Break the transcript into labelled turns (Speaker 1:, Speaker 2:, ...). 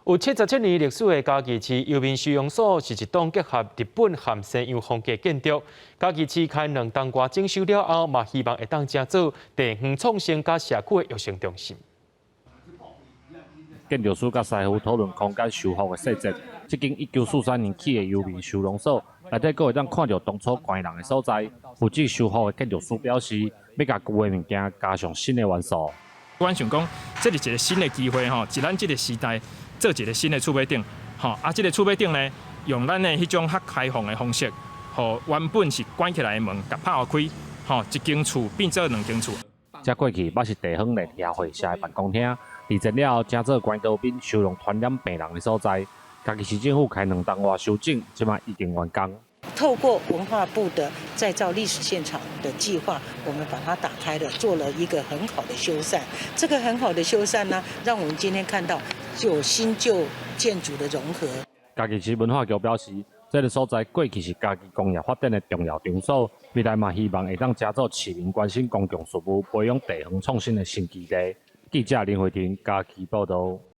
Speaker 1: 有77年歷史的嘉義市遊民收容所是一棟結合日本和西洋風格建築。嘉義市開兩冬外整修了後，嘛希望會當成做地方創生佮社區的育成中心。
Speaker 2: 建築師佮師傅討論空間修復的細節。這間1943年起的遊民收容所，內底閣會當看著當初關人的所在。負責修復的建築師表示，欲共舊的物件加上新的元素。
Speaker 3: 阮想講，這是一個新的機會吼，佇咱這個時代做一個新的厝尾頂，吼啊，這個厝尾頂呢，用咱的彼種較開放的方式，予原本是關起來的門，共拍開，吼，一間厝變做兩間厝。
Speaker 2: 這過去捌是地方聯合會社的辦公廳，二戰了後，成做關刀兵收容傳染病人的所在。嘉義市政府開兩冬外修整，這擺已經完工。
Speaker 4: 透過文化部的再造歷史現場的計劃，我們把它打開了，做了一個很好的修繕。這個很好的修繕呢，讓我們今天看到有新舊建築的融合。
Speaker 2: 嘉義市文化局表示，這個所在過去是嘉義工業發展的重要場所，未來嘛希望會當成做市民關心公共事務、培養地方創新的新基地。記者林慧婷嘉義報道。